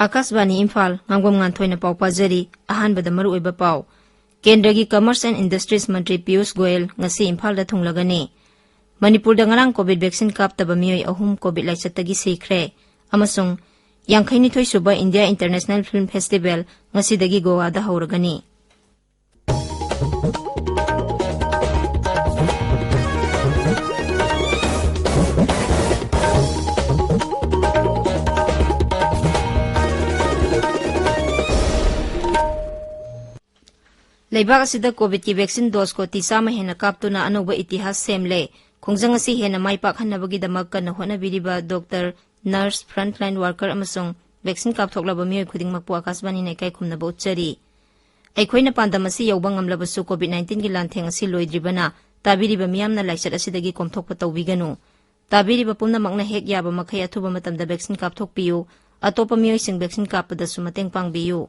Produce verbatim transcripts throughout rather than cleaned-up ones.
ꯑꯥꯀꯥꯁꯕꯥꯅꯤ ꯏꯝꯐꯥꯜ, ꯉꯥꯡꯕꯝ ꯉꯥꯟꯊꯣꯏꯅ ꯄꯥꯎ ꯄꯥꯖꯔꯤ꯫ ꯑꯍꯥꯟꯕꯗ ꯃꯔꯨꯑꯣꯏꯕ ꯄꯥꯎ꯫ ꯀꯦꯟꯗ꯭ꯔꯒꯤ Commerce and Industries ꯃꯟꯇ꯭ꯔꯤ ꯄꯤꯌꯨꯁ ꯒꯣꯌꯦꯜ ꯉꯁꯤ ꯏꯝꯐꯥꯜꯗ ꯊꯨꯡꯂꯒꯅꯤ꯫ ꯃꯅꯤꯄꯨꯔꯗ ꯉꯔꯥꯡ COVID vaccine ꯀꯥꯞꯇꯕ ꯃꯤꯑꯣꯏ ꯑꯍꯨꯝ COVID ꯂꯥꯏꯆꯠꯇꯒꯤ ꯁꯤꯈ꯭ꯔꯦ꯫ ꯑꯃꯁꯨꯡ ꯌꯥꯡꯈꯩꯅꯤꯊꯣꯏ ꯁꯨꯕ India International Film Festival ꯉꯁꯤꯗꯒꯤ ꯒꯣꯋꯥꯗ ꯍꯧꯔꯒꯅꯤ꯫ ꯂꯩꯕꯥꯛ ꯑꯁꯤꯗ COVIDꯀꯤ vaccine dose ꯀꯣꯇꯤ ꯆꯥꯝꯃ ꯍꯦꯟꯅ ꯀꯥꯞꯇꯨꯅ ꯑꯅꯧꯕ ꯏꯇꯤꯍꯥꯁ ꯁꯦꯝꯂꯦ꯫ ꯈꯣꯡꯖꯪ ꯑꯁꯤ ꯍꯦꯟꯅ ꯃꯥꯏ ꯄꯥꯛꯍꯟꯅꯕꯒꯤꯗꯃꯛ ꯀꯟꯅ ꯍꯣꯠꯅꯕꯤꯔꯤꯕ doctor, nurse, frontline worker ꯑꯃꯁꯨꯡ vaccine ꯀꯥꯞꯊꯣꯛꯂꯕ ꯃꯤꯑꯣꯏ ꯈꯨꯗꯤꯡꯃꯛꯄꯨ ꯑꯥꯀꯥꯁꯕꯥꯅꯤꯅ ꯏꯀꯥꯏ ꯈꯨꯝꯅꯕ ꯎꯠꯆꯔꯤ꯫ ꯑꯩꯈꯣꯏꯅ ꯄꯥꯟꯗꯝ ꯑꯁꯤ ꯌꯧꯕ ꯉꯝꯂꯕꯁꯨ COVID nineteenꯒꯤ ꯂꯥꯟꯊꯦꯡ ꯑꯁꯤ ꯂꯣꯏꯗ꯭ꯔꯤꯕꯅ ꯇꯥꯕꯤꯔꯤꯕ ꯃꯤꯌꯥꯝꯅ ꯂꯥꯏꯆꯠ ꯑꯁꯤꯗꯒꯤ ꯀꯣꯝꯊꯣꯛꯄ ꯇꯧꯕꯤꯒꯅꯨ꯫ ꯇꯥꯕꯤꯔꯤꯕ ꯄꯨꯝꯅꯃꯛꯅ ꯍꯦꯛ ꯌꯥꯕ ꯃꯈꯩ ꯑꯊꯨꯕ ꯃꯇꯝꯗ vaccine ꯀꯥꯞꯊꯣꯛꯄꯤꯌꯨ꯫ ꯑꯇꯣꯞꯄ ꯃꯤꯑꯣꯏꯁꯤꯡ vaccine ꯀꯥꯞꯄꯗꯁꯨ ꯃꯇꯦꯡ ꯄꯥꯡꯕꯤꯌꯨ꯫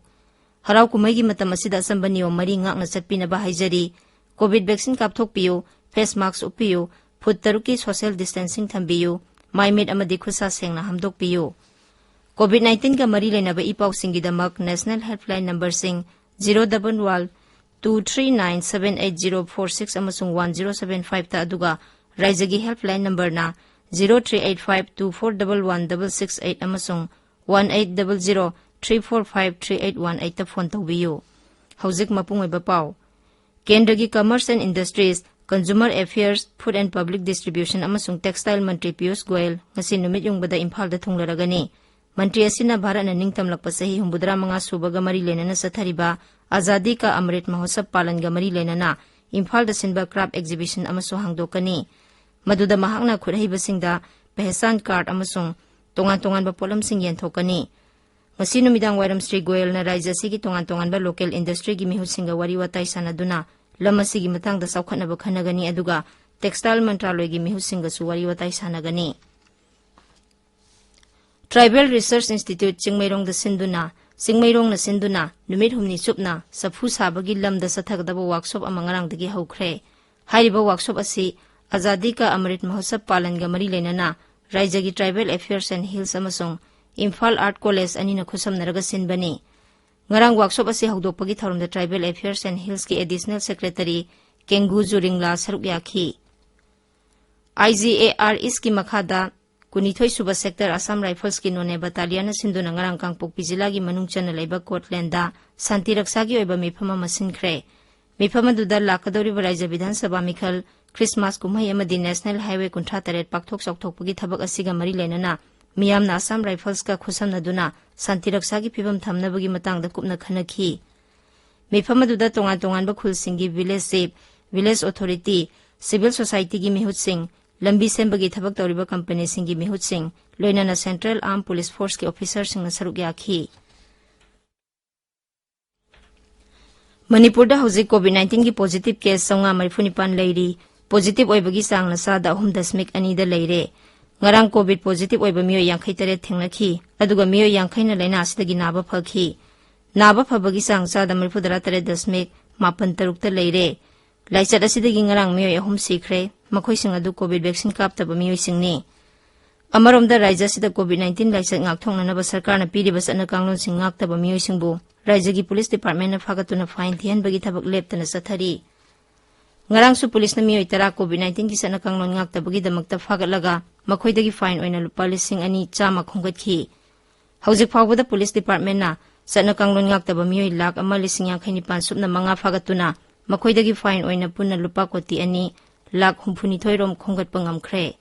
ꯍꯔꯥꯎ ꯀꯨꯝꯍꯩꯒꯤ ꯃꯇꯝ ꯑꯁꯤꯗ ꯑꯆꯝꯕ ꯅꯤꯌꯣꯝ ꯃꯔꯤ ꯉꯥꯛꯅ ꯆꯠꯄꯤꯅꯕ ꯍꯥꯏꯖꯔꯤ꯫ COVID vaccine ꯀꯥꯞꯊꯣꯛꯄꯤꯌꯨ, face mask ꯎꯞꯄꯤꯌꯨ, ꯐꯨꯠ ꯇꯔꯨꯛꯀꯤ social distancing ꯊꯝꯕꯤꯌꯨ, ꯃꯥꯏ ꯃꯤꯠ ꯑꯃꯗꯤ ꯈꯨꯠꯁꯥ ꯁꯦꯡꯅ ꯍꯥꯝꯗꯣꯛꯄꯤꯌꯨ꯫ COVID nineteenꯒ ꯃꯔꯤ ꯂꯩꯅꯕ E ꯄꯥꯎꯁꯤꯡꯒꯤꯗꯃꯛ national helpline numberꯁꯤꯡ zero double one two three nine seven eight zero four six ꯑꯃꯁꯨꯡ one zero seven fiveꯇ, ꯑꯗꯨꯒ ꯔꯥꯏꯖ꯭ꯌꯒꯤ helpline numberꯅ zero three eight five two four double one double six eight ꯑꯃꯁꯨꯡ one eight double zero three four five three eight one eightꯇ phone ꯇꯧꯕꯤꯌꯨ꯫ ꯍꯧꯖꯤꯛ ꯃꯄꯨꯡ ꯑꯣꯏꯕ ꯄꯥꯎ꯫ ꯀꯦꯟꯗ꯭ꯔꯒꯤ Commerce and Industries, Consumer Affairs, Food and Public Distribution ꯑꯃꯁꯨꯡ Textile ꯃꯟꯇ꯭ꯔꯤ ꯄꯤꯌꯨꯁ ꯒꯣꯌꯜ ꯉꯁꯤ ꯅꯨꯃꯤꯠ ꯌꯨꯡꯕꯗ ꯏꯝꯐꯥꯜꯗ ꯊꯨꯡꯂꯔꯒꯅꯤ꯫ ꯃꯟꯇ꯭ꯔꯤ ꯑꯁꯤꯅ ꯚꯥꯔꯠꯅ ꯅꯤꯡꯇꯝꯂꯛꯄ ꯆꯍꯤ ꯍꯨꯝꯐꯨꯇꯔꯥ ꯃꯉꯥ ꯁꯨꯕꯒ ꯃꯔꯤ ꯂꯩꯅꯅ ꯆꯠꯊꯔꯤꯕ ꯑꯖꯥꯗꯤ ꯀꯥ ꯑꯃ꯭ꯔꯤꯠ ꯃꯍꯣꯠꯁꯕ ꯄꯥꯂꯟꯒ ꯃꯔꯤ ꯂꯩꯅꯅ ꯏꯝꯐꯥꯜꯗ ꯁꯤꯟꯕ craft exhibition ꯑꯃꯁꯨ ꯍꯥꯡꯗꯣꯛꯀꯅꯤ꯫ ꯃꯗꯨꯗ ꯃꯍꯥꯛꯅ ꯈꯨꯠꯍꯩꯕꯁꯤꯡꯗ ꯄꯦꯍꯆꯥꯟ card ꯑꯃꯁꯨꯡ ꯇꯣꯉꯥꯟ ꯇꯣꯉꯥꯟꯕ ꯄꯣꯠꯂꯝꯁꯤꯡ ꯌꯦꯟꯊꯣꯛꯀꯅꯤ꯫ ꯉꯁꯤ ꯅꯨꯃꯤꯗꯥꯡ ꯋꯥꯏꯔꯝ ꯁ꯭ꯔꯤ ꯒꯣꯌꯜꯅ ꯔꯥꯖ꯭ꯌ ꯑꯁꯤꯒꯤ ꯇꯣꯉꯥꯟ ꯇꯣꯉꯥꯟꯕ local industryꯒꯤ ꯃꯤꯍꯨꯠꯁꯤꯡꯒ ꯋꯥꯔꯤ ꯋꯥꯇꯥꯏ ꯁꯥꯟꯅꯗꯨꯅ ꯂꯝ ꯑꯁꯤꯒꯤ ꯃꯇꯥꯡꯗ ꯆꯥꯎꯈꯠꯅꯕ ꯈꯟꯅꯒꯅꯤ, ꯑꯗꯨꯒ textile ꯃꯟꯇ꯭ꯔꯥꯂꯣꯏꯒꯤ ꯃꯤꯍꯨꯠꯁꯤꯡꯒꯁꯨ ꯋꯥꯔꯤ ꯋꯥꯇꯥꯏ ꯁꯥꯟꯅꯒꯅꯤ꯫ Tribal Research Institute ꯆꯤꯡꯃꯩꯔꯣꯡꯗ ꯁꯤꯟꯗꯨꯅ ꯆꯤꯡꯃꯩꯔꯣꯡꯅ ꯁꯤꯟꯗꯨꯅ ꯅꯨꯃꯤꯠ ꯍꯨꯝꯅꯤ ꯆꯨꯞꯅ ꯆꯐꯨ ꯁꯥꯕꯒꯤ ꯂꯝꯗ ꯆꯠꯊꯒꯗꯕ ꯋꯥꯛꯁꯣꯞ ꯑꯃ ꯉꯔꯥꯡꯗꯒꯤ ꯍꯧꯈ꯭ꯔꯦ꯫ ꯍꯥꯏꯔꯤꯕ ꯋꯥꯛꯁꯣꯞ ꯑꯁꯤ ꯑꯖꯥꯗꯤ ꯀꯥ ꯑꯃꯔꯤꯠ ꯃꯍꯣꯠꯁꯕ ꯄꯥꯂꯟꯒ ꯃꯔꯤ ꯂꯩꯅꯅ ꯔꯥꯏꯖ꯭ꯌꯒꯤ Tribal Affairs and Hills ꯑꯃꯁꯨꯡ ꯏꯝꯐꯥꯜ Art College ꯑꯅꯤꯅ ꯈꯨꯠꯁꯝꯅꯔꯒ ꯁꯤꯟꯕꯅꯤ꯫ ꯉꯔꯥꯡ ꯋꯥꯛꯁꯣꯞ ꯑꯁꯤ ꯍꯧꯗꯣꯛꯄꯒꯤ ꯊꯧꯔꯝꯗ Tribal Affairs and Hillsꯀꯤ Additional Secretary ꯀꯦꯡꯒꯨ ꯖꯨꯔꯤꯡꯂꯥ ꯁꯔꯨꯛ ꯌꯥꯈꯤ꯫ IGAR Eastꯀꯤ ꯃꯈꯥꯗ ꯀꯨꯟꯅꯤꯊꯣꯏ ꯁꯨꯕ Sector Assam Riflesꯀꯤ ꯅꯣꯅꯦ Battalionꯅ ꯁꯤꯟꯗꯨꯅ ꯉꯔꯥꯡ ꯀꯥꯡꯄꯣꯛꯄꯤ ꯖꯤꯂꯥꯒꯤ ꯃꯅꯨꯡ ꯆꯟꯅ ꯂꯩꯕ ꯀꯣꯠꯂꯦꯟꯗ ꯁꯥꯟꯇꯤ ꯔꯛꯁꯥꯒꯤ ꯑꯣꯏꯕ ꯃꯤꯐꯝ ꯑꯃ ꯁꯤꯟꯈ꯭ꯔꯦ꯫ ꯃꯤꯐꯝ ꯑꯗꯨꯗ ꯂꯥꯛꯀꯗꯧꯔꯤꯕ ꯔꯥꯏꯖ꯭ꯌ ꯕꯤꯙꯥꯟ ꯁꯚꯥ ꯃꯤꯈꯜ, ꯈ꯭ꯔꯤꯁꯃꯥꯁ ꯀꯨꯝꯍꯩ ꯑꯃꯗꯤ National Highway ꯀꯨꯟꯊ꯭ꯔꯥ ꯇꯔꯦꯠ ꯄꯥꯛꯊꯣꯛ ꯆꯥꯎꯊꯣꯛꯄꯒꯤ ꯊꯕꯛ ꯑꯁꯤꯒ ꯃꯔꯤ ꯂꯩꯅꯅ ꯃꯤꯌꯥꯝꯅ Assam Riflesꯀ ꯈꯨꯠꯁꯝꯅꯗꯨꯅ ꯁꯥꯟꯇꯤ ꯔꯛꯁꯥꯒꯤ ꯐꯤꯕꯝ ꯊꯝꯅꯕꯒꯤ ꯃꯇꯥꯡꯗ ꯀꯨꯞꯅ ꯈꯟꯅꯈꯤ꯫ ꯃꯤꯐꯝ ꯑꯗꯨꯗ ꯇꯣꯉꯥꯟ ꯇꯣꯉꯥꯟꯕ ꯈꯨꯜꯁꯤꯡꯒꯤ village chief, village authority, civil societyꯒꯤ ꯃꯤꯍꯨꯠꯁꯤꯡ, ꯂꯝꯕꯤ ꯁꯦꯝꯕꯒꯤ ꯊꯕꯛ ꯇꯧꯔꯤꯕ ꯀꯝꯄꯅꯤꯁꯤꯡꯒꯤ ꯃꯤꯍꯨꯠꯁꯤꯡ, ꯂꯣꯏꯅꯅ Central Armed Police Forceꯀꯤ officerꯁꯤꯡꯅ ꯁꯔꯨꯛ ꯌꯥꯈꯤ꯫ ꯃꯅꯤꯄꯨꯔꯗ ꯍꯧꯖꯤꯛ COVID nineteenꯒꯤ positive case ꯆꯥꯝꯃꯉꯥ ꯃꯔꯤꯐꯨ ꯅꯤꯄꯥꯟ ꯂꯩꯔꯤ꯫ Positive ꯑꯣꯏꯕꯒꯤ ꯆꯥꯡꯅ ꯆꯥꯗ ꯑꯍꯨꯝ ꯗꯁꯃꯤꯛ ꯑꯅꯤꯗ ꯂꯩꯔꯦ꯫ ꯉꯔꯥꯡ COVID positive ꯑꯣꯏꯕ ꯃꯤꯑꯣꯏ ꯌꯥꯡꯈꯩ ꯇꯔꯦꯠ ꯊꯦꯡꯅꯈꯤ, ꯑꯗꯨꯒ ꯃꯤꯑꯣꯏ ꯌꯥꯡꯈꯩꯅ ꯂꯥꯏꯅꯥ ꯑꯁꯤꯗꯒꯤ ꯅꯥꯕ ꯐꯈꯤ꯫ ꯅꯥꯕ ꯐꯕꯒꯤ ꯆꯥꯡ ꯆꯥꯗ ꯃꯔꯤꯐꯨ ꯇꯔꯥ ꯇꯔꯦꯠ ꯗꯁꯃꯤꯛ ꯃꯥꯄꯟ ꯇꯔꯨꯛꯇ ꯂꯩꯔꯦ꯫ ꯂꯥꯏꯆꯠ ꯑꯁꯤꯗꯒꯤ ꯉꯔꯥꯡ ꯃꯤꯑꯣꯏ ꯑꯍꯨꯝ ꯁꯤꯈ꯭ꯔꯦ꯫ ꯃꯈꯣꯏꯁꯤꯡ ꯑꯗꯨ COVID vaccine ꯀꯥꯞꯇꯕ ꯃꯤꯑꯣꯏꯁꯤꯡꯅꯤ꯫ ꯑꯃꯔꯣꯝꯗ, ꯔꯥꯏꯖ꯭ꯌ ꯑꯁꯤꯗ COVID nineteen ꯂꯥꯏꯆꯠ ꯉꯥꯛꯊꯣꯛꯅꯅꯕ ꯁꯔꯀꯥꯔꯅ ꯄꯤꯔꯤꯕ ꯆꯠꯅ ꯀꯥꯡꯂꯣꯟꯁꯤꯡ ꯉꯥꯛꯇꯕ ꯃꯤꯑꯣꯏꯁꯤꯡꯕꯨ ꯔꯥꯏꯖ꯭ꯌꯒꯤ police departmentꯅ ꯐꯥꯒꯠꯇꯨꯅ fine ꯊꯤꯍꯟꯕꯒꯤ ꯊꯕꯛ ꯂꯦꯞꯇꯅ ꯆꯠꯊꯔꯤ꯫ ꯉꯔꯥꯡꯁꯨ policeꯅ ꯃꯤꯑꯣꯏ ꯇꯔꯥ COVID nineteenꯒꯤ ꯆꯠꯅ ꯀꯥꯡꯂꯣꯟ ꯉꯥꯛꯇꯕꯒꯤꯗꯃꯛꯇ ꯐꯥꯒꯠꯂꯒ ꯃꯈꯣꯏꯗꯒꯤ fine ꯑꯣꯏꯅ ꯂꯨꯄꯥ ꯂꯤꯁꯤꯡ ꯑꯅꯤ ꯆꯥꯝꯃ ꯈꯣꯝꯒꯠꯈꯤ꯫ ꯍꯧꯖꯤꯛ ꯐꯥꯎꯕꯗ police departmentꯅ ꯆꯠꯅ ꯀꯥꯡꯂꯣꯟ ꯉꯥꯛꯇꯕ ꯃꯤꯑꯣꯏ ꯂꯥꯈ ꯑꯃ ꯂꯤꯁꯤꯡ ꯌꯥꯡꯈꯩ ꯅꯤꯄꯥꯟ ꯁꯨꯞꯅ ꯃꯉꯥ ꯐꯥꯒꯠꯇꯨꯅ ꯃꯈꯣꯏꯗꯒꯤ fine ꯑꯣꯏꯅ ꯄꯨꯟꯅ ꯂꯨꯄꯥ ꯀꯣꯇꯤ ꯑꯅꯤ ꯂꯥꯈ ꯍꯨꯝꯐꯨꯅꯤꯊꯣꯏ ꯔꯣꯝ ꯈꯣꯝꯒꯠꯄ ꯉꯝꯈ꯭ꯔꯦ꯫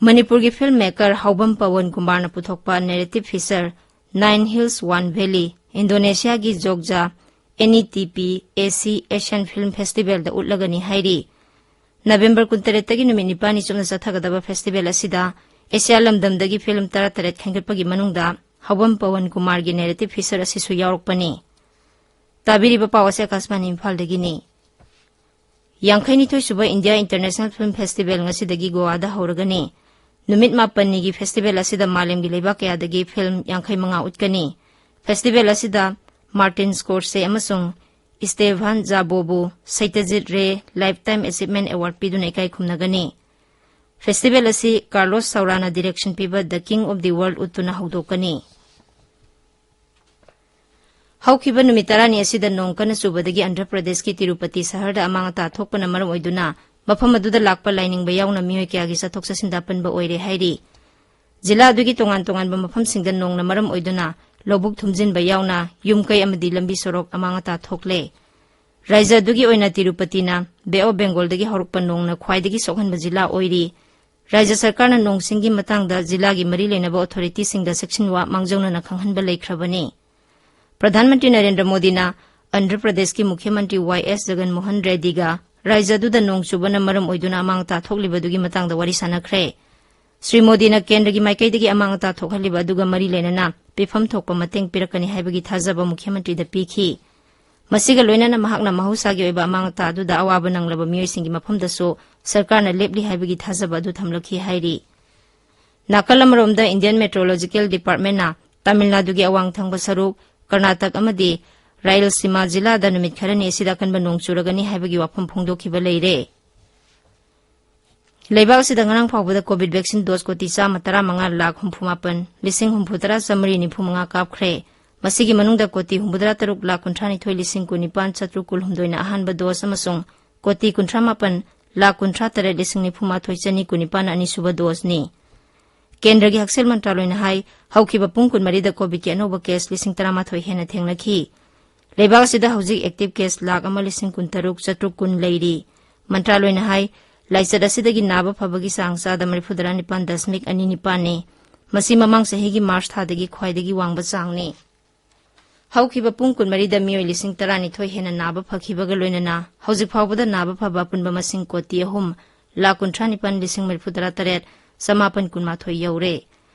ꯃꯅꯤꯄꯨꯔꯒꯤ film maker ꯍꯥꯎꯕꯝ ꯄꯋꯟ ꯀꯨꯃꯥꯔꯅ ꯄꯨꯊꯣꯛꯄ narrative feature Nine Hills One Valley ꯏꯟꯗꯣꯅꯦꯁꯤꯌꯥꯒꯤ ꯖꯣꯒꯖꯥ NETP AC Asian Film Festivalꯗ ꯎꯠꯂꯒꯅꯤ ꯍꯥꯏꯔꯤ꯫ ꯅꯕꯦꯝꯕꯔ ꯀꯨꯟꯇꯔꯦꯠꯇꯒꯤ ꯅꯨꯃꯤꯠ ꯅꯤꯄꯥꯜꯅꯤ ꯆꯨꯞꯅ ꯆꯠꯊꯒꯗꯕ festival ꯑꯁꯤꯗ ꯑꯦꯁꯤꯌꯥ ꯂꯝꯗꯝꯗꯒꯤ film ꯇꯔꯥꯇꯔꯦꯠ ꯈꯟꯒꯠꯄꯒꯤ ꯃꯅꯨꯡꯗ ꯍꯥꯎꯕꯝ ꯄꯋꯟ ꯀꯨꯃꯥꯔꯒꯤ narrative feature ꯑꯁꯤꯁꯨ ꯌꯥꯎꯔꯛꯄꯅꯤ꯫ ꯇꯥꯕꯤꯔꯤꯕ ꯄꯥꯎ ꯑꯁꯤ ꯑꯀꯥꯁꯕꯥꯅꯤ ꯏꯝꯐꯥꯜꯗꯒꯤꯅꯤ꯫ ꯌꯥꯡꯈꯩꯅꯤꯊꯣꯏ ꯁꯨꯕ India International Film Festival ꯉꯁꯤꯗꯒꯤ ꯒꯣꯋꯥꯗ ꯍꯧꯔꯒꯅꯤ꯫ ꯅꯨꯃꯤꯠ ꯃꯥꯄꯟꯅꯤꯒꯤ ꯐꯦꯁꯇꯤꯚꯦꯜ ꯑꯁꯤꯗ ꯃꯥꯂꯦꯝꯒꯤ ꯂꯩꯕꯥꯛ ꯀꯌꯥꯗꯒꯤ ꯐꯤꯜꯝ ꯌꯥꯡꯈꯩ ꯃꯉꯥ ꯎꯠꯀꯅꯤ꯫ ꯐꯦꯁꯇꯤꯚꯦꯜ ꯑꯁꯤꯗ ꯃꯥꯔꯇꯤꯟ ꯁ꯭ꯀꯣꯔꯁꯦ ꯑꯃꯁꯨꯡ ꯏꯁꯇꯦꯚꯥꯟ ꯖꯥꯕꯣꯕꯨ ꯁꯩꯇꯖꯤꯠ ꯔꯦ ꯂꯥꯏꯐꯇꯥꯏꯝ ꯑꯦꯆꯤꯞꯃꯦꯟ ꯑꯦꯋꯥꯔꯗ ꯄꯤꯗꯨꯅ ꯏꯀꯥꯏ ꯈꯨꯝꯅꯒꯅꯤ꯫ ꯐꯦꯁꯇꯤꯚꯦꯜ ꯑꯁꯤ ꯀꯥꯔꯂꯣꯁ ꯁꯥꯎꯔꯥꯅ ꯗꯤꯔꯦꯛꯁꯟ ꯄꯤꯕ ꯗ ꯀꯤꯡ ꯑꯣꯐ ꯗꯤ ꯋꯥꯔꯜꯗ ꯎꯠꯇꯨꯅ ꯍꯧꯗꯣꯛꯀꯅꯤ꯫ ꯍꯧꯈꯤꯕ ꯅꯨꯃꯤꯠ ꯇꯔꯥꯅꯤ ꯑꯁꯤꯗ ꯅꯣꯡ ꯀꯟꯅ ꯆꯨꯕꯗꯒꯤ ꯑꯟꯙ꯭ꯔ ꯄ꯭ꯔꯗꯦꯁꯀꯤ ꯇꯤꯔꯨꯄꯇꯤ ꯁꯍꯔꯗ ꯑꯃꯥꯡ ꯑꯇꯥ ꯊꯣꯛꯄꯅ ꯃꯔꯝ ꯑꯣꯏꯗꯨꯅ ꯃꯐꯝ ꯑꯗꯨꯗ ꯂꯥꯛꯄ ꯂꯥꯏꯅꯤꯡꯕ ꯌꯥꯎꯅ ꯃꯤꯑꯣꯏ ꯀꯌꯥꯒꯤ ꯆꯠꯊꯣꯛ ꯆꯠꯁꯤꯟꯗ ꯑꯄꯟꯕ ꯑꯣꯏꯔꯦ ꯍꯥꯏꯔꯤ꯫ ꯖꯤꯂꯥ ꯑꯗꯨꯒꯤ ꯇꯣꯉꯥꯟ ꯇꯣꯉꯥꯟꯕ ꯃꯐꯝꯁꯤꯡꯗ ꯅꯣꯡꯅ ꯃꯔꯝ ꯑꯣꯏꯗꯨꯅ ꯂꯧꯕꯨꯛ ꯊꯨꯝꯖꯤꯟꯕ ꯌꯥꯎꯅ ꯌꯨꯝ ꯀꯩ ꯑꯃꯗꯤ ꯂꯝꯕꯤ ꯁꯣꯔꯣꯛ ꯑꯃꯥꯡ ꯑꯇꯥ ꯊꯣꯛꯂꯦ꯫ ꯔꯥꯏꯖ꯭ꯌ ꯑꯗꯨꯒꯤ ꯑꯣꯏꯅ ꯇꯤꯔꯨꯄꯇꯤꯅ ꯕꯦ ꯑꯣꯐ ꯕꯦꯡꯒꯣꯜꯗꯒꯤ ꯍꯧꯔꯛꯄ ꯅꯣꯡꯅ ꯈ꯭ꯋꯥꯏꯗꯒꯤ ꯁꯣꯛꯍꯟꯕ ꯖꯤꯂꯥ ꯑꯣꯏꯔꯤ꯫ ꯔꯥꯏꯖ꯭ꯌ ꯁꯔꯀꯥꯔꯅ ꯅꯣꯡꯁꯤꯡꯒꯤ ꯃꯇꯥꯡꯗ ꯖꯤꯂꯥꯒꯤ ꯃꯔꯤ ꯂꯩꯅꯕ ꯑꯣꯊꯣꯔꯤꯇꯤꯁꯤꯡꯗ ꯆꯦꯛꯁꯤꯟꯋꯥ ꯃꯥꯡꯖꯧꯅꯅ ꯈꯪꯍꯟꯕ ꯂꯩꯈ꯭ꯔꯕꯅꯤ꯫ ꯄ꯭ꯔꯙꯥꯟ ꯃꯟꯇ꯭ꯔꯤ ꯅꯔꯦꯟꯗ꯭ꯔ ꯃꯣꯗꯤꯅ ꯑꯟꯙ꯭ꯔ ꯄ꯭ꯔꯗꯦꯁꯀꯤ ꯃꯨꯈ꯭ꯌ ꯃꯟꯇ꯭ꯔꯤ ꯋꯥꯏ ꯑꯦꯁ ꯖꯒꯟ ꯃꯣꯍꯟ ꯔꯦꯗꯗꯤꯒ ꯔꯥꯏꯖ꯭ꯌ ꯑꯗꯨꯗ ꯅꯣꯡ ꯆꯨꯕꯅ ꯃꯔꯝ ꯑꯣꯏꯗꯨꯅ ꯑꯃꯥꯡ ꯑꯇꯥ ꯊꯣꯛꯂꯤꯕꯗꯨꯒꯤ ꯃꯇꯥꯡꯗ ꯋꯥꯔꯤ ꯁꯥꯟꯅꯈ꯭ꯔꯦ꯫ ꯁ꯭ꯔꯤ ꯃꯣꯗꯤꯅ ꯀꯦꯟꯗ꯭ꯔꯒꯤ ꯃꯥꯏꯀꯩꯗꯒꯤ ꯑꯃꯥꯡ ꯑꯇꯥ ꯊꯣꯛꯍꯜꯂꯤꯕ ꯑꯗꯨꯒ ꯃꯔꯤ ꯂꯩꯅꯅ ꯄꯤꯐꯝ ꯊꯣꯛꯄ ꯃꯇꯦꯡ ꯄꯤꯔꯛꯀꯅꯤ ꯍꯥꯏꯕꯒꯤ ꯊꯥꯖꯕ ꯃꯨꯈ꯭ꯌ ꯃꯟꯇ꯭ꯔꯤꯗ ꯄꯤꯈꯤ꯫ ꯃꯁꯤꯒ ꯂꯣꯏꯅꯅ ꯃꯍꯥꯛꯅ ꯃꯍꯧꯁꯥꯒꯤ ꯑꯣꯏꯕ ꯑꯃꯥꯡ ꯑꯇꯥ ꯑꯗꯨꯗ ꯑꯋꯥꯕ ꯅꯪꯂꯕ ꯃꯤꯑꯣꯏꯁꯤꯡꯒꯤ ꯃꯐꯝꯗꯁꯨ ꯁꯔꯀꯥꯔꯅ ꯂꯦꯞꯂꯤ ꯍꯥꯏꯕꯒꯤ ꯊꯥꯖꯕ ꯑꯗꯨ ꯊꯝꯂꯛꯈꯤ ꯍꯥꯏꯔꯤ꯫ ꯅꯥꯀꯜ ꯑꯃꯔꯣꯝꯗ Indian Meteorological Departmentꯅ ꯇꯥꯃꯤꯜ ꯅꯥꯗꯨꯒꯤ ꯑꯋꯥꯡ ꯊꯪꯕ ꯁꯔꯨꯛ, ꯀꯔꯅꯥꯇꯛ ꯑꯃꯗꯤ ꯔꯥꯌꯜꯁꯤꯃꯥ ꯖꯤꯂꯥꯗ ꯅꯨꯃꯤꯠ ꯈꯔꯅꯤ ꯑꯁꯤꯗ ꯑꯀꯟꯕ ꯅꯣꯡ ꯆꯨꯔꯒꯅꯤ ꯍꯥꯏꯕꯒꯤ ꯋꯥꯐꯝ ꯐꯣꯡꯗꯣꯛꯈꯤꯕ ꯂꯩꯔꯦ꯫ ꯂꯩꯕꯥꯛ ꯑꯁꯤꯗ ꯉꯔꯥꯡ ꯐꯥꯎꯕꯗ COVID vaccine dose ꯀꯣꯇꯤ ꯆꯥꯝꯃ ꯇꯔꯥꯃꯉꯥ ꯂꯥꯈ ꯍꯨꯝꯐꯨ ꯃꯥꯄꯟ ꯂꯤꯁꯤꯡ ꯍꯨꯝꯐꯨ ꯇꯔꯥ ꯆꯥꯃꯔꯤ ꯅꯤꯐꯨ ꯃꯉꯥ ꯀꯥꯞꯈ꯭ꯔꯦ꯫ ꯃꯁꯤꯒꯤ ꯃꯅꯨꯡꯗ ꯀꯣꯇꯤ ꯍꯨꯝꯐꯨꯇꯔꯥ ꯇꯔꯨꯛ ꯂꯥꯈ ꯀꯨꯟꯊ꯭ꯔꯥ ꯅꯤꯊꯣꯏ ꯂꯤꯁꯤꯡ ꯀꯨꯟꯅꯤꯄꯥꯟ ꯆꯥꯇ꯭ꯔꯨꯛ ꯀꯨꯟꯍꯨꯝꯗꯣꯏꯅ ꯑꯍꯥꯟꯕ dose ꯑꯃꯁꯨꯡ ꯀꯣꯇꯤ ꯀꯨꯟꯊ꯭ꯔꯥ ꯃꯥꯄꯟ ꯂꯥꯈ ꯀꯨꯟꯊ꯭ꯔꯥ ꯇꯔꯦꯠ ꯂꯤꯁꯤꯡ ꯅꯤꯐꯨ ꯃꯥꯊꯣꯏ ꯆꯅꯤ ꯀꯨꯟꯅꯤꯄꯥꯟꯅ ꯑꯅꯤꯁꯨꯕ doseꯅꯤ꯫ ꯀꯦꯟꯗ꯭ꯔꯒꯤ ꯍꯛꯁꯦꯜ ꯃꯟꯇ꯭ꯔꯥꯂꯣꯏꯅ ꯍꯥꯏ, ꯍꯧꯈꯤꯕ ꯄꯨꯡ ꯀꯨꯟꯃꯔꯤꯗ COVIDꯀꯤ ꯑꯅꯧꯕ case ꯂꯤꯁꯤꯡ ꯇꯔꯥꯃꯥꯊꯣꯏ ꯍꯦꯟꯅ ꯊꯦꯡꯅꯈꯤ꯫ ꯂꯩꯕꯥꯛ ꯑꯁꯤꯗ ꯍꯧꯖꯤꯛ active case ꯂꯥꯈ ꯑꯃ ꯂꯤꯁꯤꯡ ꯀꯨꯟꯇꯔꯨꯛ ꯆꯥꯇ꯭ꯔꯨꯛ ꯀꯨꯟ ꯂꯩꯔꯤ꯫ ꯃꯟꯇ꯭ꯔꯥꯂꯣꯏꯅ ꯍꯥꯏ, ꯂꯥꯏꯆꯠ ꯑꯁꯤꯗꯒꯤ ꯅꯥꯕ ꯐꯕꯒꯤ ꯆꯥꯡ ꯆꯥꯗ ꯃꯔꯤꯐꯨꯇꯔꯥ ꯅꯤꯄꯥꯟ ꯗꯁꯃꯤꯛ ꯑꯅꯤ ꯅꯤꯄꯥꯟꯅꯤ꯫ ꯃꯁꯤ ꯃꯃꯥꯡ ꯆꯍꯤꯒꯤ ꯃꯥꯔꯆ ꯊꯥꯗꯒꯤ ꯈ꯭ꯋꯥꯏꯗꯒꯤ ꯋꯥꯡꯕ ꯆꯥꯡꯅꯤ꯫ ꯍꯧꯈꯤꯕ ꯄꯨꯡ ꯀꯨꯟꯃꯔꯤꯗ ꯃꯤꯑꯣꯏ ꯂꯤꯁꯤꯡ ꯇꯔꯥꯅꯤꯊꯣꯏ ꯍꯦꯟꯅ ꯅꯥꯕ ꯐꯈꯤꯕꯒ ꯂꯣꯏꯅꯅ ꯍꯧꯖꯤꯛ ꯐꯥꯎꯕꯗ ꯅꯥꯕ ꯐꯕ ꯑꯄꯨꯟꯕ ꯃꯁꯤꯡ ꯀꯣꯇꯤ ꯑꯍꯨꯝ ꯂꯥꯈ ꯀꯨꯟꯊ꯭ꯔꯥ ꯅꯤꯄꯥꯟ ꯂꯤꯁꯤꯡ ꯃꯔꯤꯐꯨꯇꯔꯥ ꯇꯔꯦꯠ ꯆꯃꯥꯄꯟ ꯀꯨꯟꯃꯥꯊꯣꯏ ꯌꯧꯔꯦ꯫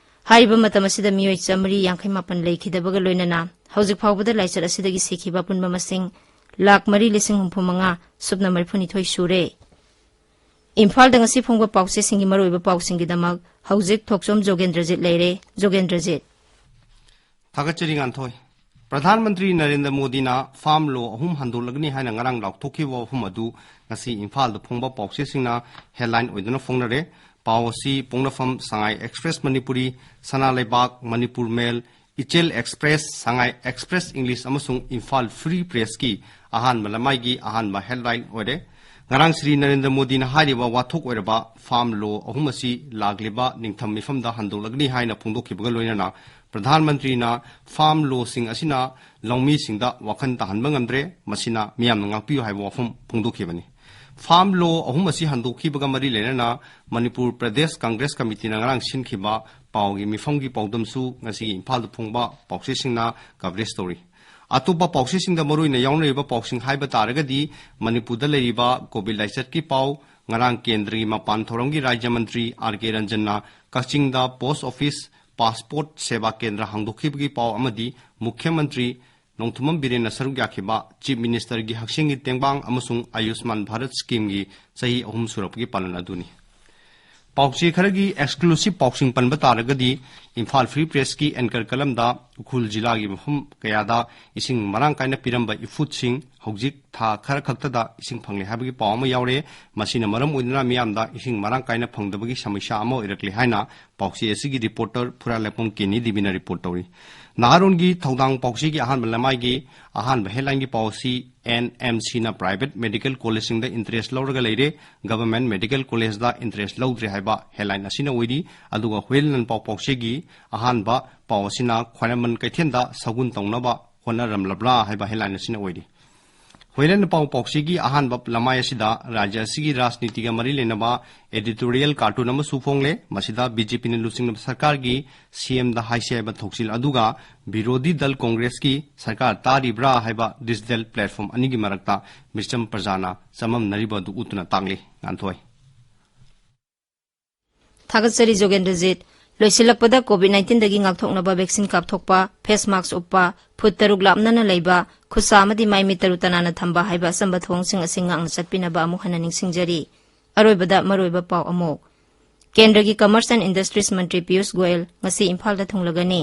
ꯍꯥꯏꯔꯤꯕ ꯃꯇꯝ ꯑꯁꯤꯗ ꯃꯤꯑꯣꯏ ꯆꯥꯃꯔꯤ ꯌꯥꯡꯈꯩ ꯃꯥꯄꯟ ꯂꯩꯈꯤꯗꯕꯒ ꯂꯣꯏꯅꯅ ꯍꯧꯖꯤꯛ ꯐꯥꯎꯕꯗ ꯂꯥꯏꯆꯠ ꯑꯁꯤꯗꯒꯤ ꯁꯤꯈꯤꯕ ꯑꯄꯨꯟꯕ ꯃꯁꯤꯡ ꯂꯥꯈ ꯃꯔꯤ ꯂꯤꯁꯤꯡ ꯍꯨꯝꯐꯨ ꯃꯉꯥ ꯁꯨꯞꯅ ꯃꯔꯤꯐꯨꯅꯤꯊꯣꯏ ꯁꯨꯔꯦ꯫ ꯏꯝꯐꯥꯜꯗ ꯉꯁꯤ ꯐꯣꯡꯕ ꯄꯥꯎꯆꯦꯁꯤꯡꯒꯤ ꯃꯔꯨꯑꯣꯏꯕ ꯄꯥꯎꯁꯤꯡꯒꯤꯗꯃꯛ ꯍꯧꯖꯤꯛ ꯊꯣꯛꯆꯣꯝ ꯖꯣꯒꯦꯟꯗ꯭ꯔꯖꯤꯠ ꯂꯩꯔꯦ꯫ ꯖꯣꯒꯦꯟꯗ꯭ꯔꯖꯤꯠ꯫ ꯊꯥꯒꯠꯆꯔꯤ ꯉꯥꯟꯊꯣꯏ꯫ ꯄ꯭ꯔꯙꯥꯟ ꯃꯟꯇ꯭ꯔꯤ ꯅꯔꯦꯟꯗ꯭ꯔ ꯃꯣꯗꯤꯅ ꯐꯥꯝ ꯂꯣ ꯑꯍꯨꯝ ꯍꯟꯗꯣꯛꯂꯒꯅꯤ ꯍꯥꯏꯅ ꯉꯔꯥꯡ ꯂꯥꯎꯊꯣꯛꯈꯤꯕ ꯋꯥꯐꯝ ꯑꯗꯨ ꯉꯁꯤ ꯏꯝꯐꯥꯜꯗ ꯐꯣꯡꯕ ꯄꯥꯎꯆꯦꯁꯤꯡꯅ ꯍꯦꯗꯂꯥꯏꯟ ꯑꯣꯏꯗꯨꯅ ꯐꯣꯡꯅꯔꯦ꯫ ꯄꯥꯎ ꯑꯁꯤ ꯄꯣꯛꯅꯐꯝ ꯁꯉꯥꯏ ꯑꯦꯛꯁꯄ꯭ꯔꯦꯁ ꯃꯅꯤꯄꯨꯔꯤ, ꯁꯅꯥ ꯂꯩꯕꯥꯛ, ꯃꯅꯤꯄꯨꯔ ꯃꯦꯜ, ꯏꯆꯦꯜ ꯑꯦꯛꯁꯄ꯭ꯔꯦꯁ, ꯁꯉꯥꯏ ꯑꯦꯛꯁꯄ꯭ꯔꯦꯁ ꯏꯪꯂꯤꯁ ꯑꯃꯁꯨꯡ ꯏꯝꯐꯥꯜ ꯐ꯭ꯔꯤ ꯄ꯭ꯔꯦꯁꯀꯤ ꯑꯍꯥꯟꯕ ꯂꯃꯥꯏꯒꯤ ꯑꯍꯥꯟꯕ ꯍꯦꯗꯂꯥꯏꯟ ꯑꯣꯏꯔꯦ꯫ ꯉꯔꯥꯡ ꯁ꯭ꯔꯤ ꯅꯔꯦꯟꯗ꯭ꯔ ꯃꯣꯗꯤꯅ ꯍꯥꯏꯔꯤꯕ ꯋꯥꯊꯣꯛ ꯑꯣꯏꯔꯕ ꯐꯥꯝ ꯂꯣ ꯑꯍꯨꯝ ꯑꯁꯤ ꯂꯥꯛꯂꯤꯕ ꯅꯤꯡꯊꯝ ꯃꯤꯐꯝꯗ ꯍꯟꯗꯣꯛꯂꯒꯅꯤ ꯍꯥꯏꯅ ꯐꯣꯡꯗꯣꯛꯈꯤꯕꯒ ꯂꯣꯏꯅꯅ ꯄ꯭ꯔꯙꯥꯟ ꯃꯟꯇ꯭ꯔꯤꯅ ꯐꯥꯝ ꯂꯣꯁꯤꯡ ꯑꯁꯤꯅ ꯂꯧꯃꯤꯁꯤꯡꯗ ꯋꯥꯈꯜ ꯇꯥꯍꯟꯕ ꯉꯝꯗ꯭ꯔꯦ, ꯃꯁꯤꯅ ꯃꯤꯌꯥꯝꯅ ꯉꯥꯛꯄꯤꯌꯨ ꯍꯥꯏꯕ ꯋꯥꯐꯝ ꯐꯣꯡꯗꯣꯛꯈꯤꯕꯅꯤ꯫ ꯐꯥꯝ ꯂꯣ ꯑꯍꯨꯝ ꯑꯁꯤ ꯍꯟꯗꯣꯛꯈꯤꯕꯒ ꯃꯔꯤ ꯂꯩꯅꯅ ꯃꯅꯤꯄꯨꯔ ꯄ꯭ꯔꯗꯦꯁ ꯀꯪꯒ꯭ꯔꯦꯁ ꯀꯃꯤꯇꯤꯅ ꯉꯔꯥꯡ ꯁꯤꯟꯈꯤꯕ ꯄꯥꯎꯒꯤ ꯃꯤꯐꯝꯒꯤ ꯄꯥꯎꯗꯝꯁꯨ ꯉꯁꯤꯒꯤ ꯏꯝꯐꯥꯜꯗ ꯐꯣꯡꯕ ꯄꯥꯎꯆꯦꯁꯤꯡꯅ ꯀꯚꯔꯦꯖ ꯇꯧꯔꯤ꯫ ꯑꯇꯣꯞꯄ ꯄꯥꯎꯆꯦꯁꯤꯡꯗ ꯃꯔꯨꯑꯣꯏꯅ ꯌꯥꯎꯅꯔꯤꯕ ꯄꯥꯎꯁꯤꯡ ꯍꯥꯏꯕ ꯇꯥꯔꯒꯗꯤ ꯃꯅꯤꯄꯨꯔꯗ ꯂꯩꯔꯤꯕ ꯀꯣꯚꯤꯗ ꯂꯥꯏꯆꯠꯀꯤ ꯄꯥꯎ, ꯉꯔꯥꯡ ꯀꯦꯟꯗ꯭ꯔꯒꯤ ꯃꯄꯥꯟ ꯊꯧꯔꯝꯒꯤ ꯔꯥꯖ꯭ꯌ ꯃꯟꯇ꯭ꯔꯤ ꯑꯥꯔ ꯀꯦ ꯔꯟꯖꯟꯅ ꯀꯛꯆꯤꯡꯗ ꯄꯣꯁ ꯑꯣꯐꯤꯁ ꯄꯥꯁꯄꯣꯔꯠ ꯁꯦꯕꯥ ꯀꯦꯟꯗ꯭ꯔ ꯍꯥꯡꯗꯣꯛꯈꯤꯕꯒꯤ ꯄꯥꯎ ꯑꯃꯗꯤ ꯃꯨꯈ꯭ꯌ ꯃꯟꯇ꯭ꯔꯤ ꯅꯣꯡꯊꯣꯝꯕꯝ ꯕꯤꯔꯦꯟꯅ ꯁꯔꯨꯛ ꯌꯥꯈꯤꯕ ꯆꯤꯐ ꯃꯤꯅꯤꯁꯇꯔꯒꯤ ꯍꯛꯁꯦꯜꯒꯤ ꯇꯦꯡꯕꯥꯡ ꯑꯃꯁꯨꯡ ꯑꯌꯨꯁꯃꯥꯟ ꯚꯥꯔꯠ ꯁ꯭ꯀꯤꯝꯒꯤ ꯆꯍꯤ ꯑꯍꯨꯝ ꯁꯨꯔꯛꯄꯒꯤ ꯄꯥꯂꯟ ꯑꯗꯨꯅꯤ꯫ ꯄꯥꯎꯆꯦ ꯈꯔꯒꯤ ꯑꯦꯛꯁꯀ꯭ꯂꯨꯁꯤꯚ ꯄꯥꯎꯁꯤꯡ ꯄꯟꯕ ꯇꯥꯔꯒꯗꯤ, ꯏꯝꯐꯥꯜ ꯐ꯭ꯔꯤ ꯄ꯭ꯔꯦꯁꯀꯤ ꯑꯦꯡꯀꯔ ꯀꯂꯝꯗ ꯎꯈ꯭ꯔꯨꯜ ꯖꯤꯂꯥꯒꯤ ꯃꯐꯝ ꯀꯌꯥꯗ ꯏꯁꯤꯡ ꯃꯔꯥꯡ ꯀꯥꯏꯅ ꯄꯤꯔꯝꯕ ꯏꯐꯨꯠꯁꯤꯡ ꯍꯧꯖꯤꯛ ꯊꯥ ꯈꯔ ꯈꯛꯇꯗ ꯏꯁꯤꯡ ꯐꯪꯂꯦ ꯍꯥꯏꯕꯒꯤ ꯄꯥꯎ ꯑꯃ ꯌꯥꯎꯔꯦ꯫ ꯃꯁꯤꯅ ꯃꯔꯝ ꯑꯣꯏꯗꯨꯅ ꯃꯤꯌꯥꯝꯗ ꯏꯁꯤꯡ ꯃꯔꯥꯡ ꯀꯥꯏꯅ ꯐꯪꯗꯕꯒꯤ ꯁꯃꯁ꯭ꯌꯥ ꯑꯃ ꯑꯣꯏꯔꯛꯂꯦ ꯍꯥꯏꯅ ꯄꯥꯎꯆꯦ ꯑꯁꯤꯒꯤ ꯔꯤꯄꯣꯔꯇꯔ ꯐꯨꯔꯥꯂꯦꯞꯄꯝ ꯀꯦꯅꯤ ꯗꯦꯕꯤꯅ ꯔꯤꯄꯣꯔꯠ ꯇꯧꯔꯤ꯫ ꯅꯍꯥꯔꯣꯟꯒꯤ ꯊꯧꯗꯥꯡ ꯄꯥꯎꯆꯦꯒꯤ ꯑꯍꯥꯟꯕ ꯂꯃꯥꯏꯒꯤ ꯑꯍꯥꯟꯕ ꯍꯦꯗꯂꯥꯏꯟꯒꯤ ꯄꯥꯎ ꯑꯁꯤ ꯑꯦꯟ ꯑꯦꯝ ꯁꯤꯅ ꯄ꯭ꯔꯥꯏꯚꯦꯠ ꯃꯦꯗꯤꯀꯦꯜ ꯀꯣꯂꯦꯖꯁꯤꯡꯗ ꯏꯟꯇꯔꯦꯁ ꯂꯧꯔꯒ ꯂꯩꯔꯦ, ꯒꯚꯔꯟꯃꯦꯟꯠ ꯃꯦꯗꯤꯀꯦꯜ ꯀꯣꯂꯦꯖꯇ ꯏꯟꯇꯔꯦꯁ ꯂꯧꯗ꯭ꯔꯦ ꯍꯥꯏꯕ ꯍꯦꯗꯂꯥꯏꯟ ꯑꯁꯤꯅ ꯑꯣꯏꯔꯤ꯫ ꯑꯗꯨꯒ ꯍꯨꯌꯦꯟ ꯂꯥꯟꯄꯥꯎ ꯄꯥꯎꯆꯦꯒꯤ ꯑꯍꯥꯟꯕ ꯄꯥꯎ ꯑꯁꯤꯅ ꯈ꯭ꯋꯥꯏꯔꯝꯕꯟ ꯀꯩꯊꯦꯜꯗ ꯁꯒꯨꯟ ꯇꯧꯅꯕ ꯍꯣꯠꯅꯔꯝꯂꯕ꯭ꯔꯥ ꯍꯥꯏꯕ ꯍꯦꯗꯂꯥꯏꯟ ꯑꯁꯤꯅ ꯑꯣꯏꯔꯤ꯫ ꯍꯨꯌꯦꯟ ꯂꯥꯟꯄꯥꯎ ꯄꯥꯎꯆꯦꯒꯤ ꯑꯍꯥꯟꯕ ꯂꯃꯥꯏ ꯑꯁꯤꯗ ꯔꯥꯖ꯭ꯌ ꯑꯁꯤꯒꯤ ꯔꯥꯖꯅꯤꯇꯤꯒ ꯃꯔꯤ ꯂꯩꯅꯕ ꯑꯦꯗꯤꯇꯣꯔꯤꯌꯦꯜ ꯀꯥꯔꯇꯨꯟ ꯑꯃꯁꯨ ꯐꯣꯡꯂꯦ꯫ ꯃꯁꯤꯗ ꯕꯤ ꯖꯦ ꯄꯤꯅ ꯂꯨꯆꯤꯡꯂꯕ ꯁꯔꯀꯥꯔꯒꯤ ꯁꯤ ꯑꯦꯝꯗ ꯍꯥꯏꯁꯤ ꯍꯥꯏꯕ ꯊꯧꯁꯤꯜ ꯑꯗꯨꯒ ꯕꯤꯔꯣꯙꯤ ꯗꯜ ꯀꯣꯡꯒ꯭ꯔꯦꯁꯀꯤ ꯁꯔꯀꯥꯔ ꯇꯥꯔꯤꯕ꯭ꯔꯥ ꯍꯥꯏꯕ ꯗꯤꯖꯤꯇꯦꯜ ꯄ꯭ꯂꯦꯠꯐꯣꯔꯝ ꯑꯅꯤꯒꯤ ꯃꯔꯛꯇ ꯃꯤꯆꯝ ꯄ꯭ꯔꯖꯥꯅ ꯆꯃꯝꯅꯔꯤꯕ ꯑꯗꯨ ꯎꯠꯇꯨꯅ ꯇꯥꯛꯂꯤ꯫ ꯉꯥꯟꯊꯣꯏ꯫ ꯊꯥꯒꯠꯆꯔꯤ ꯖꯣꯒꯦꯟꯗ꯭ꯔꯖꯤꯠ꯫ ꯂꯣꯏꯁꯤꯜꯂꯛꯄꯗ ꯀꯣꯚꯤꯗ ꯅꯥꯏꯟꯇꯤꯟꯗꯒꯤ ꯉꯥꯛꯊꯣꯛꯅꯕ ꯚꯦꯛꯁꯤꯟ ꯀꯥꯞꯊꯣꯛꯄ, ꯐꯦꯁ ꯃꯥꯛꯁ ꯎꯞꯄ, ꯐꯨꯠ ꯇꯔꯨꯛ ꯂꯥꯞꯅꯅ ꯂꯩꯕ, ꯈꯨꯠꯁꯥ ꯑꯃꯗꯤ ꯃꯥꯏ ꯃꯤꯠ ꯇꯔꯨ ꯇꯅꯥꯟꯅ ꯊꯝꯕ ꯍꯥꯏꯕ ꯑꯆꯝꯕ ꯊꯧꯑꯣꯡꯁꯤꯡ ꯑꯁꯤ ꯉꯥꯛꯅ ꯆꯠꯄꯤꯅꯕ ꯑꯃꯨꯛ ꯍꯟꯅ ꯅꯤꯡꯁꯤꯡꯖꯔꯤ꯫ ꯑꯔꯣꯏꯕꯗ ꯃꯔꯨꯑꯣꯏꯕ ꯄꯥꯎ ꯑꯃꯨꯛ꯫ ꯀꯦꯟꯗ꯭ꯔꯒꯤ Commerce and Industries ꯃꯟꯇ꯭ꯔꯤ ꯄꯤꯌꯨꯁ ꯒꯣꯌꯜ ꯉꯁꯤ ꯏꯝꯐꯥꯜꯗ ꯊꯨꯡꯂꯒꯅꯤ꯫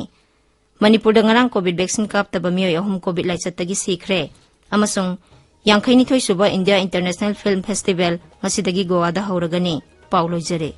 ꯃꯅꯤꯄꯨꯔꯗ ꯉꯔꯥꯡ COVID vaccine ꯀꯥꯞꯇꯕ ꯃꯤꯑꯣꯏ ꯑꯍꯨꯝ COVID ꯂꯥꯏꯆꯠꯇꯒꯤ ꯁꯤꯈ꯭ꯔꯦ꯫ ꯑꯃꯁꯨꯡ ꯌꯥꯡꯈꯩꯅꯤꯊꯣꯏ ꯁꯨꯕ India International Film Festival ꯉꯁꯤꯗꯒꯤ ꯒꯣꯋꯥꯗ ꯍꯧꯔꯒꯅꯤ꯫ ꯄꯥꯎ ꯂꯣꯏꯖꯔꯦ꯫